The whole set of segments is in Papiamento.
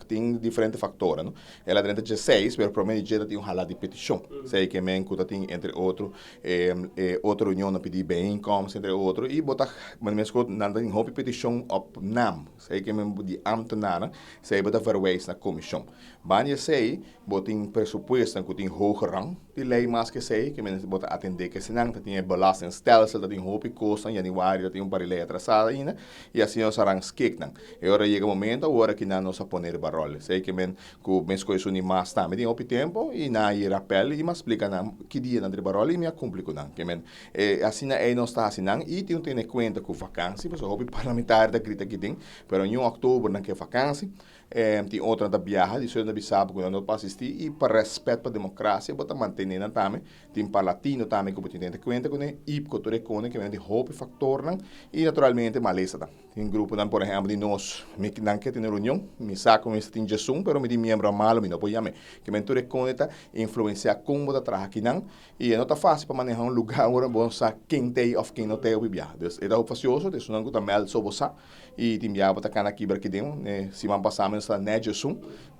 Tin diferente factornan, no. El a drenta djeseis, pero prome di dje ta tin un hala di peticion. Esey ke men cu ta tin entre otro e otro reunionnan pidi bijeenkomst entre otro y bo ta mescos nan ta tin hopi peticion op naam. Esey ke men di ambtenaarnan, esey bo ta verwijs na comision. Banda di esey bo tin presupuestonan cu tin hoger rang di ley mas ke esey, ke men bo ta atende ke esnan, ta tin e belastingstelsel, ta tin hopi cosnan, januari ta tin un par di ley atrasado ainda y asina nos a rangskik nan. E ora yega momento awor aki nan nos a pone riba rol. Esey ke men ku mes koe su ni mas tambe tin hopi tempo y nan a yera apel y mi a splika nan ki dia nan ta riba rol y mi a cumpli ku nan. Ke men e asina ey nos ta hasi nan y tin tene cuenta ku vakansi pasobra hopi parlamentario ta grita aki den pero niun october nan ke vakansi. Tin otro nan ta biaha di nan ta bisa bo ku nan no por asisti y pa respet pa democracia bo ta mantene nan tambe. Tin parlatino tambe ku bo tin tene cuenta kuné y ku tur e kone ke men tin hopi factornan y naturalmente malesa ta. Tin gruponan, por ehèmpel, di nos, mi nan ke tene reunion, mi sa ku mi mester tin djesun, pero mi tin miembro malo, mi no por yam'é. Ke men tur e kone ta influensiá kon bo ta traha akinan, i e no ta fásil pa manehá un lugá ora bo no sa ken t'ei òf ken no t'ei hopi biaha. Dus e ta hopi fasioso, ta esunnan ku ta mèld so bo sa, i tin biaha bo ta kana kibra akiden. E siman pasá mi no sta nèt djesun,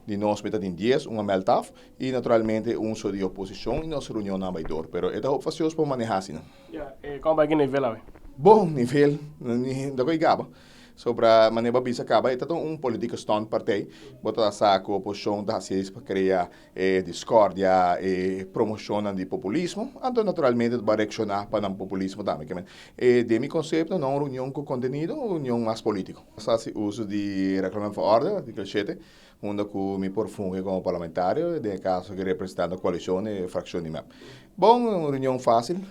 di nos mi ta tin dies, un a mèld af, i naturalmente un so di oposishon, i nos reunionnan a bai dor. Pero e ta hopi fasioso pa manehá asina. Ya, e kon bai ki nivel awe? Bon nivel, no ta koe gaba. Sobra manera bo a bisa kaba e ta un politieke standpartij. Bo ta sa ku oposishon ta hasi es pa krea e diskordia, e promoshonnan di populismo. Anto naturalmente bo a reakshoná pa nan populismo tambe. Ke men, e den mi konsepto no un reunion ku kontenido, un reunion mas politiko. Nos a hasi uso di Reglement van Orde, artikel shete, Unda cu mi por fungi como parlamentario, den e caso aki representando coalicion e fraccion di mep. Bon, un reunion facil,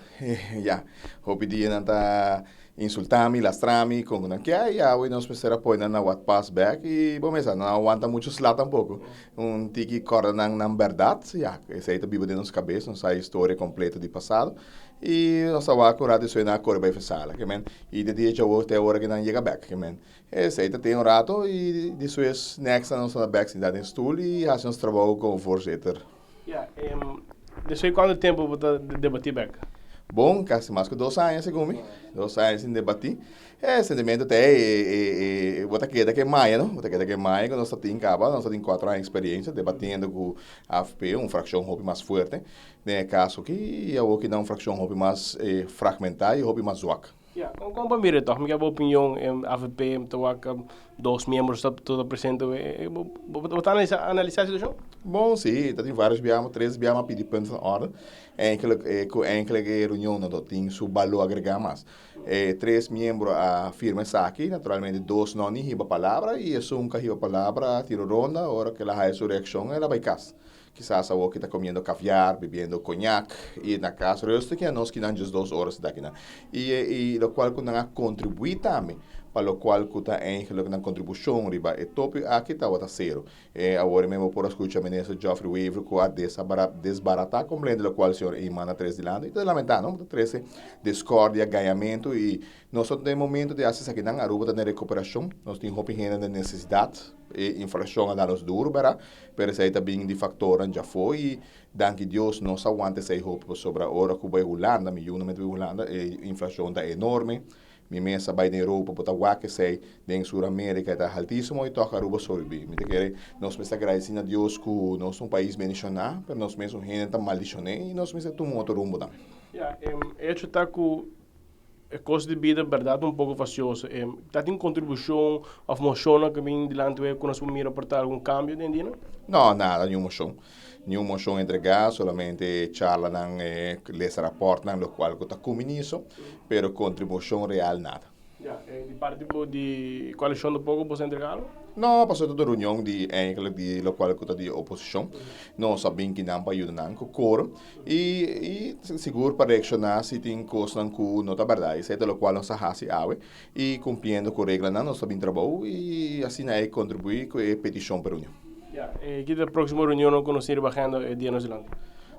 ya, hopi dia nan ta insulta mi, lastra mi, con cu nan kier, y awe nos mester a poi nan na wat pas bek y bo mesa, nan a wanta mucho sla tampoco. Un tiki corda nan nan berdad, ya, esey ta biba den nos cabes, nos sa e historia completo di pasado y nos ta wak un rato despues nan a core bay fersala, ke men, y de dia djawo te ora cu nan yega bek, ke men. Esei ta tin un rato y despues next nos ta bek sinta den stoel y haci nos trabou como voorzitter. Ya, despues cuanto tempo bo ta debati bek? Bon, casi mas cu 2 aña segun mi. 2 aña sin debati. E sentimento ta ey, bo ta keda ke maya no, bo ta keda ke maya cu nos ta tin caba, nos ta tin 4 aña experiencia debatiendo cu avp, un fraccion hopi mas fuerte den e caso aki y awor ki nan un fraccion hopi mas fragmenta y hopi mas zwak. Ya, kon kon pa mira tòg? Mi ke bo opinion, avp ta wak dos miembros ta ta presente, bo bo ta analisa analisa e situashon? Bon, si, ta tin varios biaha, tres biaha mi a pidi punt van orde, eigenlijk ku eigenlijk e reunion no ta tin su balor agregá mas. E tres miembro a firma esaki, naturalmente dos no ni hiba palabra i esun ku a hiba palabra a tira ronda, ora ku el a haya su reakshon el a bai kas. Kisas awor ki ta comiendo caviar, bebiendo coñac y na cas rustig y anos kinan just 2 ora ta kinan. Y y locual cu nan a contribui tambe pa locual cu ta eigenlijk nan contribucion riba e topic aki tabata cero. E awor mi por a scucha Minister Geoffrey Wever cu a desbarata completamente locual señor Eman a trece dilanti y ta lamenta no, ta trece discordia, gañamento y nos ta den momento di haci esakinan. Aruba ta den recuperacion, nos tin hopi hende den necesidad. E inflacion a da nos duro bera, pero esey ta bin di factornan djafo y danki Dios nos a wanta esey hopi pasobra ora cu bay Hulanda, mi yunan mester bay Hulanda, e inflacion ta enorme. Mi mes a bay den Europa bo ta wak esey, den Sur America e ta haltisimo y toch Aruba sobrevivi. Mi ta kere nos mester agradeci na Dios cu nos ta un pais bendiciona, pero nos mes un hende ta maldicione y nos mester tuma un otro rumbo tambe. Ya, e hecho ta cu E kos di bida bèrdat un poko fasioso. E ta tin kontribushon òf moshonnan ku bin dilanti wei ku nos por mira por ta algun kambio den dia nan? No, nada, niun moshon. Niun moshon entregá, solamente charlanan, lesa rapòrtnan, lokual ku ta kuminiso, pero kontribushon real nada. Ya, e di parti bo di koalishon tampoko boso a entregá algu? No, pasobra ta un reunion di eigenlijk di lokual ku ta di oposishon. Nos a bin kinan pa yuda nan ku koro. I sigur pa reakshoná si tin kosnan ku no ta bèrdat. Esei ta lokual nos a hasi awe i kumpliendo ku reglanan nos ta bin trabou i asina e kontribuí ku e petishon pa reunion. Ya, e ki ta e próksimo reunionnan ku nos tin riba agenda e dia nos dilanti?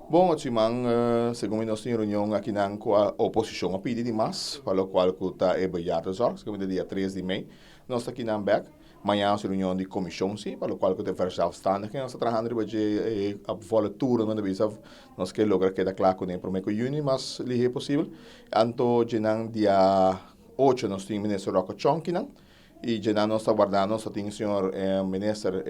Bon, ot siman segun mi nos tin reunion akinan ku a oposishon a pidi di mas pa lokual ku ta e bejaardenzorg, segun mi ta dia 3 di mei nos ta kinan bèk. Mañana nos tin reunion di comision si, pa locual cu ta e verzelfstandiging nos ta trahando riba dje e volle toeren nan ta bisa nos ke logra keda cla cune prome cu juni mas lihe posibel. Anto djenan dia 8 nos tin minister Rocco Chong kinan y djenan nos ta wardando nos ta tin señor minister.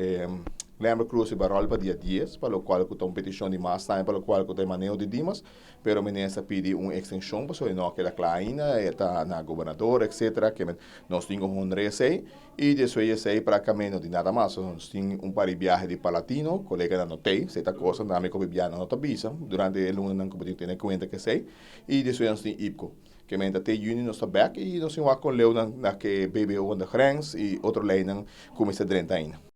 Glenbert Croes riba rol pa dia 10, pa locual cu ta un peticion di mas time pa locual cu ta e maneho di Dimas, pero minister a pidi un extension pasobra e no a keda cla ainda, e ta na gobernador etc. Ke men nos tin cu honra esey y despues di esey practicamente no tin nada mas. Nos tin un par di biahe di Parlatino, coleganan no tey, esey ta cosa nan mi cu bibianan no ta bisa durante e lunanan cu bo tin cu tene cuenta cu esey y despues nos tin IPCO. Ke men ta te juni nos ta bek y nos tin wak con leunan na ke BBO aan de grens y otro leynan cu mester drenta ainda.